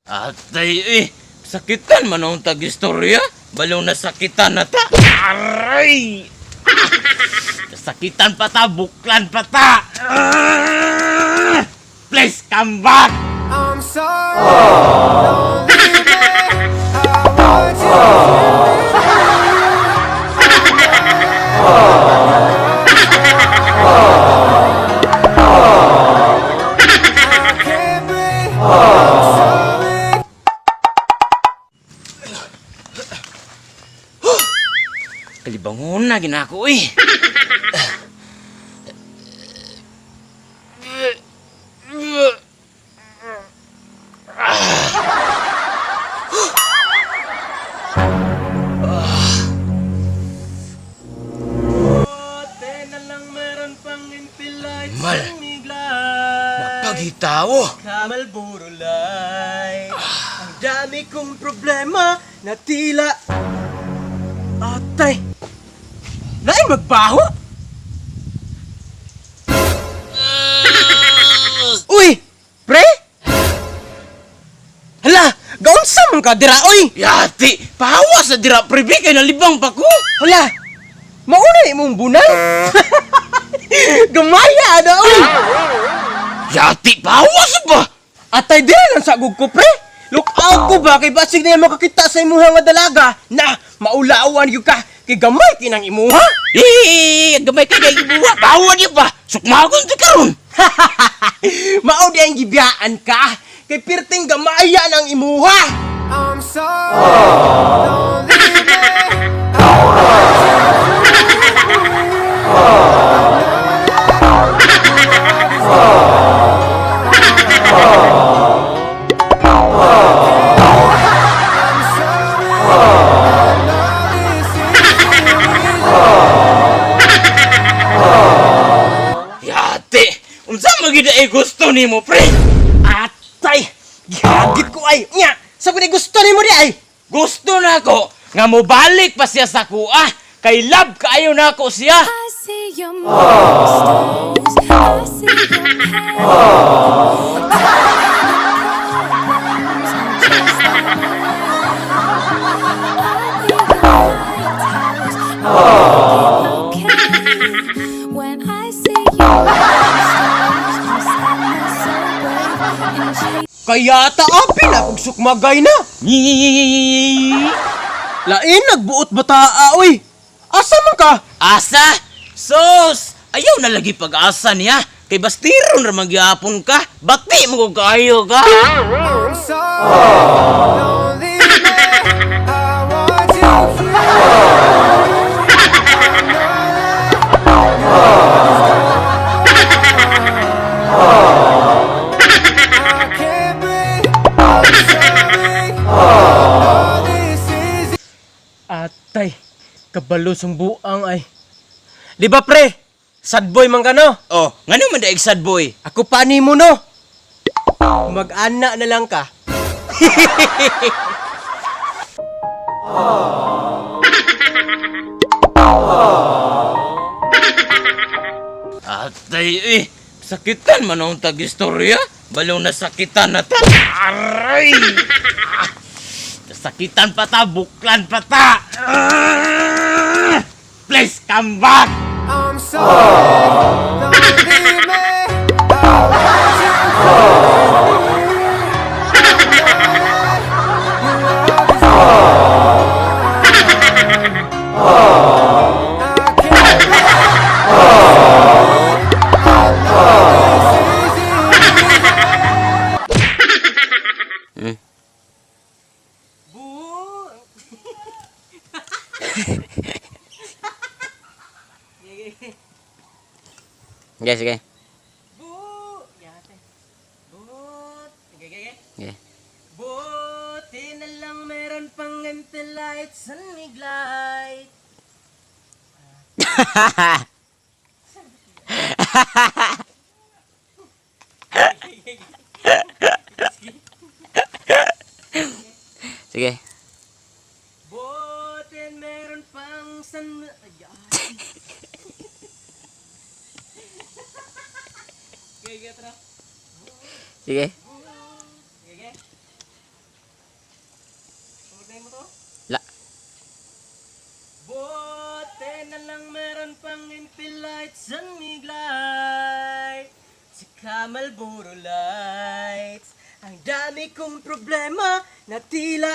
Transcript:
Atay eh, sakitan man ang tag-istorya. Balaw na sakitan na ta. Aray! Sakitan pa ta, buklan pa ta. Ah! Please come back! I'm sorry. Don't leave me. I want you. I can't breathe. I'm sorry. Kalibangon na ginako eh. Buti na lang meron pang impilay. Mal. Napagitawo. Kamal Burulay. Ang dami kong problema na tila. Atay! Lain magbaho? Uy! Pre! Hala! Gaunsa man ka dira, oy! Yati, pahawa sa dira prebi kay nalibang pa ko. Hala! Mauna imong bunal? Gamaya na, oy! Yati, pahawa sa ba? Atay di lang sagog ko, pre! Look out ko ba kay basig na makakita sa imuha nga dalaga na maulawan gyud ka kay gamay kinang imuha. Eh, gamay ka kay ibuha. Pahawa di ba? Sukmagon ti karon. Mao di ang gibiyaan ka kay pirting gamaya ng imuha. I'm sorry. Don't leave me. I want you. I'm sorry. I know this is Yati, unsa man gyud ay gusto nimo, pre? Atay, gihagit ko ay nya. Sa ni gusto nimo di ay. Gusto na ako nga mobalik pa siya sa kuha. Kay love kaayo na ako siya. I see your monsters. I see your pain. When I see your monsters, you stand so brave and chase. Kaya ta api na kog sukmagay na. Nyi. Lain nagbuot bata oy. Asa man ka? Asa? Sos! Ayaw na lagi pag-asa niya. Kay bastiron ra magyapon ka. Bati mo kung kaayo ka. I'm sorry. Don't leave me. I want you here. I can't breathe. I'm sorry. I know this is Atay, kabalo sang buang ay. Di ba pre? Sad boy man ka no? Oh, ngano man daig sad boy? Ako pa ni mo no. Mag-ana na lang ka. Atay eh, sakitan man ang tag-istorya. Balaw na sakitan na ta. Aray! Sakitan pa ta, buklan pa ta. Ah! Please come back! I'm sorry. Don't leave me. I want you I can't breathe. I know this is Bu. Sige, sige. Bu. Yate. But. Sige, sige. Sige. Buti na lang meron pang empty lights and light. Sige. Buti meron pang san... Ay, Sige, sige, tara. Sige. Sige. San Miguel sa Marlboro Lights. Ang dami kong problema na tila